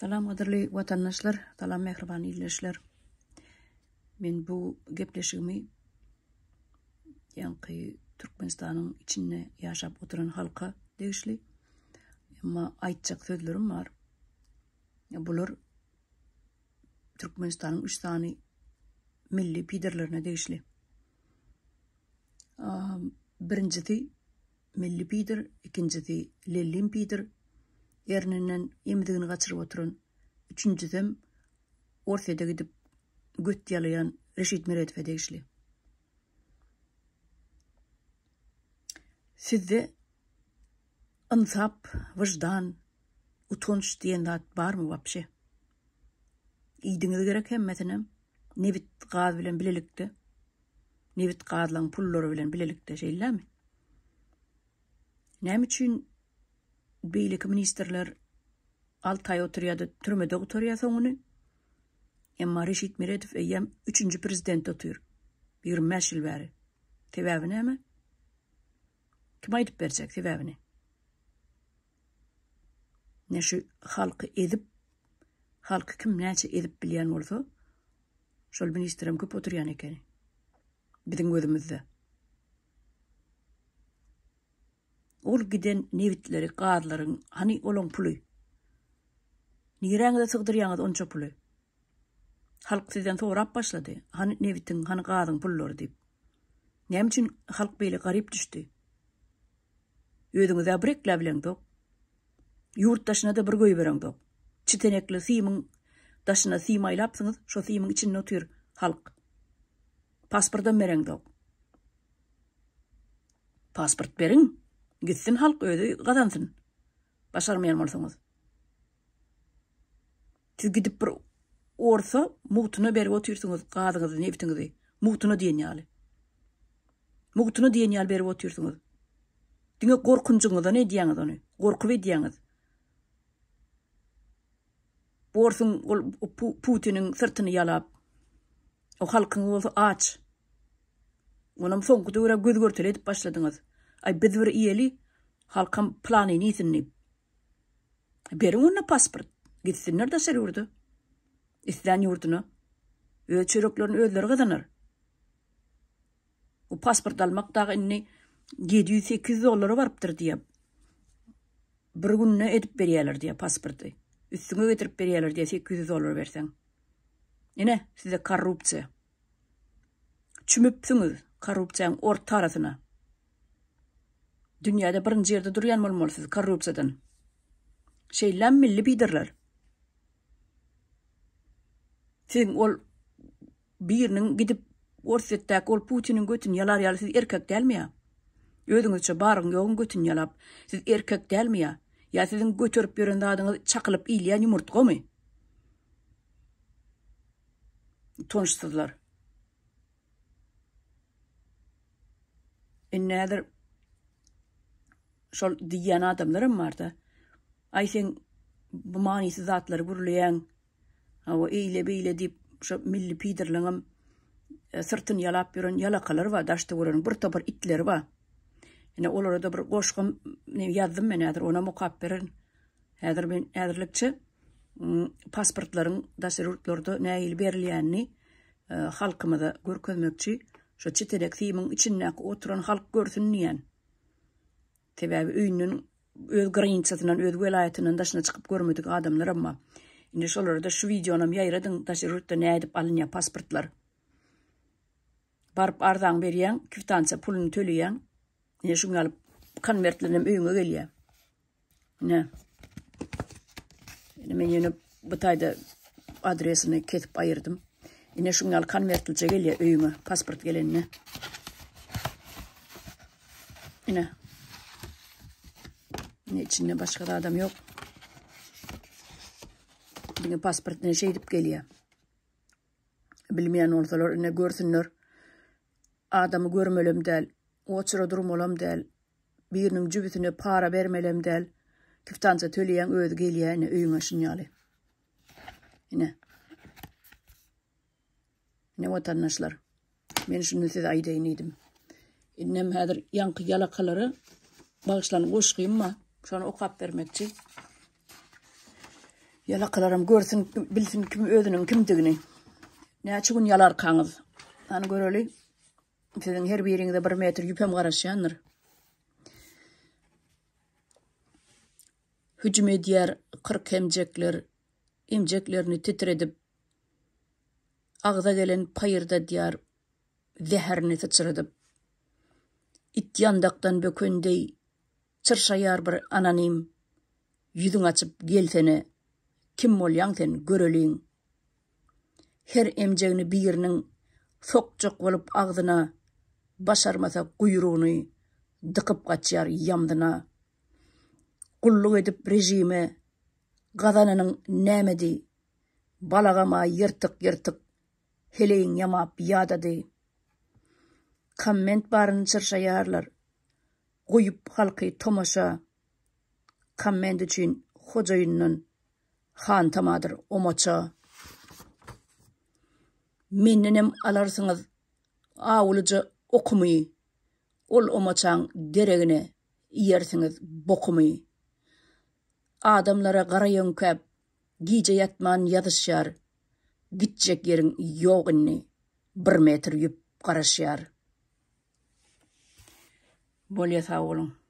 Salam gadyrly watandaşlar, salam mähriban ildeşler. Men bu gepleşigimi ýaňky Türkmenistanyň içinde ýaşap oturan halka degişli. Emma aýtjak sözlerim bar. Bular Türkmenistanyň üç sany milli piderlerine degişli. Birinjisi Milli pidir, ikinjisi Lellim pidir, erninden emzigini gaçyryp oturan, üçünjisem Orsýete gidip göt ýalaýan Reşit Meredowa degişli. Sizde ynsap, wyždan, utanç diýen zat barmy wapşe? Iýdiňiz gerek hemmesinem, nebit, gaz bilen bilelikde. Nebit gazlaň pullary bilen bilelikde şeýlemi? Näme üçin beýleki ministrler 6 aý oturýar-da türmede gutarýar soňuny? Emma Reşit Meredow eýýäm üçünji prezident otyr. 25 ýyl bäri. Sebäbi näme? Kim aýdyp berjek sebäbini? Ne şu halky ezip, halky kim näçe ezip bilýän bolsa, Şol ministrem köp oturýan ekeni. Biziň gözümizde. Ol giden nebitleri, gazlaryň, hany olaň puly? Niräňize sygdyrýaňyz onça puly? Halk sizden sorap başlady, hany nebitiň, hany gazyň pullary diýip. Näme üçin halk beýle garyp düşdi? Özüňiz-ä bir ekläbileňzok. Ýurt daşyna-da bir goýbereňzok. Çitenekli simiň daşyna sim aýlapsyňyz, şo simiň içinde otyr halk. Pasportam bereňzok. Pasport beriň, gitsin halk özi gazansyn. Başarmaýan bolsaňyz. Siz gidip bir orsa mugtuna berip otyrsyňyz gazyňyzy, nebtiňizi. Mugtuna diýen ýaly. Mugtuna diýen ýaly berip otyrsyňyz. Diňe gorkunjyňyzdan edýäňiz ony. Gorkup edýäňiz. Borsuň ol Putiniň syrtyny ýalap. O halkyňyz bolsa aç. Onam soňky döwre göz görtele edip başladyňyz. Aý biz bir iýeli, halkam planyny iýsin diýip. Beriň onda pasport. Gitsinler daşary ýurda. Islän ýurduna. Öz çöreklerini özleri gazanar. Bu pasport almak dagy indi 700-800 dollara barypdyr diýýär. Bir günde edip berýärler diýýär pasporty. Üstüňe getirip berýärler diýýär 800 dollar berseň. Ine, size korrupsiýa. Çümüpsiňiz korrupsiýanyň orta arasyna. Dünýäde birinji ýerde durýan bolmaly siz korrupsiýadan. Şeýlem milli liderler. Siziň ol Biriniň gidip Orsýetdäki ol Putiniň götüni ýalar ýaly siz erkek dälmi ýa? Özüňizçe baryň ýoguň götüni ýalap. Siz erkek dälmi ýa? Ýa siziň göterip ýören zadyňyz çakylyp iýilýän ýumurtgamy? Utançsyzlar. Indi häzir şol diýýän adamlaram barda. Aý sen bu manysyz zatlary gürleýäň. Hawa, eýle-beýle diýip, şo milli pidirliňem e, syrtyny ýalap ýören ýalakalar bar, daş-töweregiň bir topar itleri bar. Ine, olara-da bir goşgym ýazdym men häzir, onam okap bererin. Häzir men häzirlikçe pasportlaryň daşary ýurtlarda nähili berilýänini e, halkymyza görkezmekçi. Şo çitelek simiň içindäki oturan halk görsün diýen. Sebäbi öýünden öz graniçasyndan, öz welaýatyndan daşyna çykyp görmedik adamlaram bar. Indi şolara-da şu wideonam ýaýradyň, daşary ýurtda nädip alynýar pasportlar. Baryp arzaňy berýäň, kwitansiýa puluny töleýäň. Ine şuny alyp konwertlerinem öýüňe gelýär. Ine. Ine men ýene bu taýda adresini kesip aýyrdym. Ine şuň ýaly konwertlije gelýär öýüňe pasport gelende. Ine. Ine içinde başga zadam ýok. Diňe pasport ne şeýdip gelýär. Bilmeýän bolsalar ine görsünler. Adamy görmelem däl, oçura durmalam däl. Biriniň jübüsine para bermelem däl. Kiftança töleýäň özi gelýär ine öýüňe şun ýaly. Ine. Ine watandaşlar. Men şuny size aýdaýyn diýdim. Indem häzir ýaňky ýalakalara bagyşlan goşgym bar. Şony okap bermekçi. Ýalakalaram görsün, bilsin kim özüniň kimdigini. Näçe gün ýalarkaňyz? Hany göreli. Siziň her biriňize bir metr ýüpem garaşýandyr. Hüjüm edýär 40 emjekler, emjeklerini titredip, agza gelen paýyrdadýar, zäherini syçradyp. It ýandakdan böken deý çyrşaýar bir anonim, Ýüzüň açyp gelsene, kim bolýaň sen, göreliň. Her emjegini biriniň sokjak bolup agzyna, başarmasa guýrugyny dykyp gaçýar ýamzyna. Gulluk edip režime gazananyň nämedi, balagam-a ýyrtyk-ýyrtyk heleýiň ýamap ýadady. Komment baryny çyrşaýarlar, goýup halky tomaşa. Komment üçin hojaýyndan hantamadyr omaça. Mendenem alarsyňyz awulyja okumy, ol omaçaň deregine iýersiňiz bokumy. Adamlara gara ýöňkäp, gije ýatman ýazyşýar, gitjek ýeriň ýok indi, bir metr ýüp garaşýar. Bolýa sag boluň.